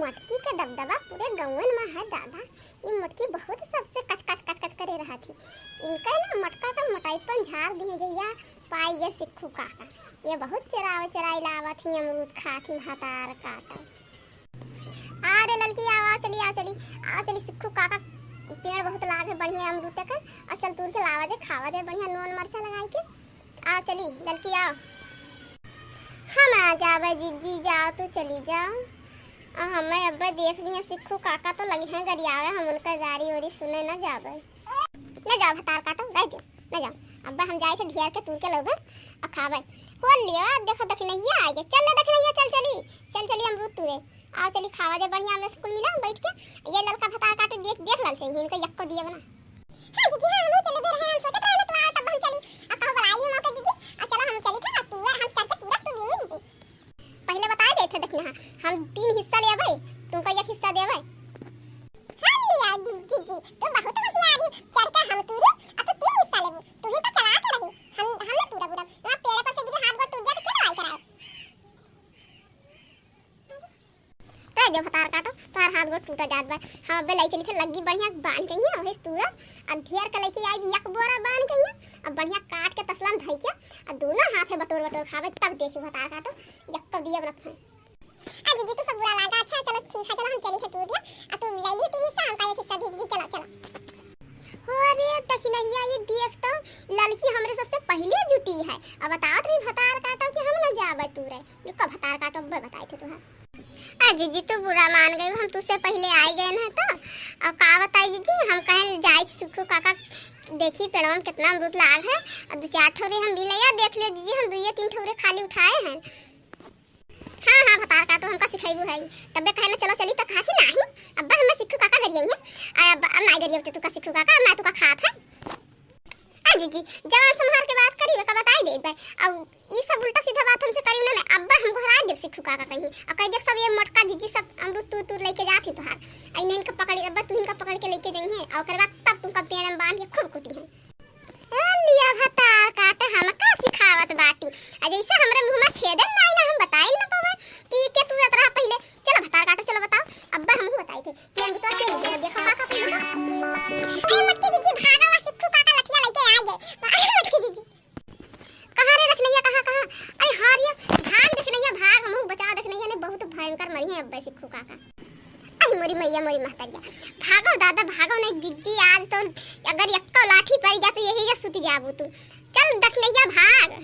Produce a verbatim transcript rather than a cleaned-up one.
मोटकी के दबदबा पूरे गौवन में है दादा। ई मोटकी बहुत सबसे कच कच कच कच करे रहत ही। इनका ना मोटका का मोटाईपन झार दिहे जहिया पाई गए सिक्खू काका। ये बहुत चोरावे चोराई लावत ही, अमरूद खात ही, भतार काटा। अरे ललकी, आओ, आओ चली, आओ चली, आओ चली, सिक्खू काका पेड़ बहुत लाग है बढ़िया अमरूद के, और चल तूर के लावा जाए, खावा जाए बढ़िया नून मरचा लगाई के। आओ चली ललकी, आओ। हम ना जाबे जिज्जी, जाओ तू चली जाओ। आ हमें अब्बे देख लिया सिक्खू काका तो लगी हैं गरियावे, हम उनका गारी ओरी सुने ना जाबे। ले जाओ भतार काटो, रह दे, ले जाओ। अब्बे हम जाए थे ढेर के तूर के लौबे और खाबे। हो लियो, देखो दखिनैया आ गए, चल ले दखिनैया, चल चली, चल चली अमरूद तूरे। आओ चली खावा जाए बढ़िया, हमरे से कुल मिला बैठ के। ये ललका भतार काटो, देख देख लाल चाहिए इनका यक्को दिए बना। हाँ दीदी, हाँ, हम चले दे रहे हैं, हम सोचत रहे ना तू आओ तब हम चली। अब कहो बुलाई हम ओके दीदी, और चलो हम चली था, तू हम चढ़ के पूरा तू बीनी दीदी। पहले बताए देते दखिनहा, हम तीन हिस्सा लेबे, तुमका एक हिस्सा देबे। हाँ लिया दीदी, तू बहुत होशियार है, चढ़ के हम तूरी और तू तीन हिस्सा लेबू, तू ही तो चला के रही, हम हम ना पूरा पूरा वहाँ पेड़ पर से गिरे हाथ गोड़ टूट जाए तो क्या दवाई कराए। रह गए भतार काटो, तोहार हाथ गोड़ टूटा जात बा। हम अबे लाई चली थे लग्गी बढ़िया बांध के हियाँ, वही तूरा, अब ढेर के लेके आई एक बोरा बांध के हियाँ, अब बढ़िया काट के तसला में धई के, अब दोनों हाथ है बटोर बटोर खाबे, तब देखी भतार काटो, यक्को दिए बनत है। आ दीदी, तुमको बुरा लगा, अच्छा चलो ठीक है, चलो हम चली थे तूर दिया, अब तू ले ली तीन हिस्सा, हमका एक हिस्सा दे दीदी, चलो चलो। अरे दखिनैया, ये देख तो, ललकी हमरे सबसे पहले जुटी है। अब बतात रही भतार काटो कि हम ना जाबे तूरे। रुको भतार काटो, अब्बे बताई थे तुहार। आ जीजी, तू बुरा मान गई, हम तुझसे पहले आई गए ना तो। अब का बताई जीजी, हम कहें जाए सिक्खू काका देखी पेड़वा में कितना अमरूद लाग है, और दो चार ठौरे हम भी ले आ, देख लियो जीजी, हम दुइये तीन ठौरे खाली उठाए हैं। हाँ हाँ भतार काटो, हमका सिखाइबू है, तब्बे कहे ना चलो चली तो खाती नाही। अब्बे हमें सिक्खू काका गरियाई है, अब अब नाई गरियावते तुका सिक्खू काका, अब ना तुका खात है। आ जीजी, जवान संभार के बात करी, ओका बताई देत बा। अब ई सब उल्टा सीधा बात हमसे करी ना, अब्बे हम घोरा देब सिक्खू काका कहीं, और कह देब सब ये मोटका जीजी सब अमरूद तूर तूर लेके जात ही तोहार, आई नहीं इनका पकड़, अब्बे तू इनका पकड़ के लेके जाइए, और ओकर बाद तब तुमका पेड़ में बांध के खूब कुटी है। ए, लिया भतार काटा, हमका सिखावत बाटी। आ जैसे हमरे मुंह में छेदन नाई ना, हम बताई ना पावे कि के तू जतरा पहिले। चलो भतार काटो, चलो बताओ। अब्बे हमहू बताई थे कि हम तो के लिए देखो काका पहिले। अरे मोटकी जीजी, भागा, वहाँ सिक्खू काका लठिया लेके आ गए। अरे मोटकी जीजी। कहाँ रे दखिनैया, कहाँ, कहाँ? अरे हाँ रे, भाग दखिनैया, भाग, हमहू बचा दखिनैया, नहीं बहुत भयंकर मरी है अब्बे सिक्खू काका। अरे मोरी मैया, मोरी महतरिया, भागो दादा, भागो, नहीं जीजी आज तो अगर यक्को लाठी पड़ गया तो यही जा सुत जाबू तू। चल दखिनैया भाग।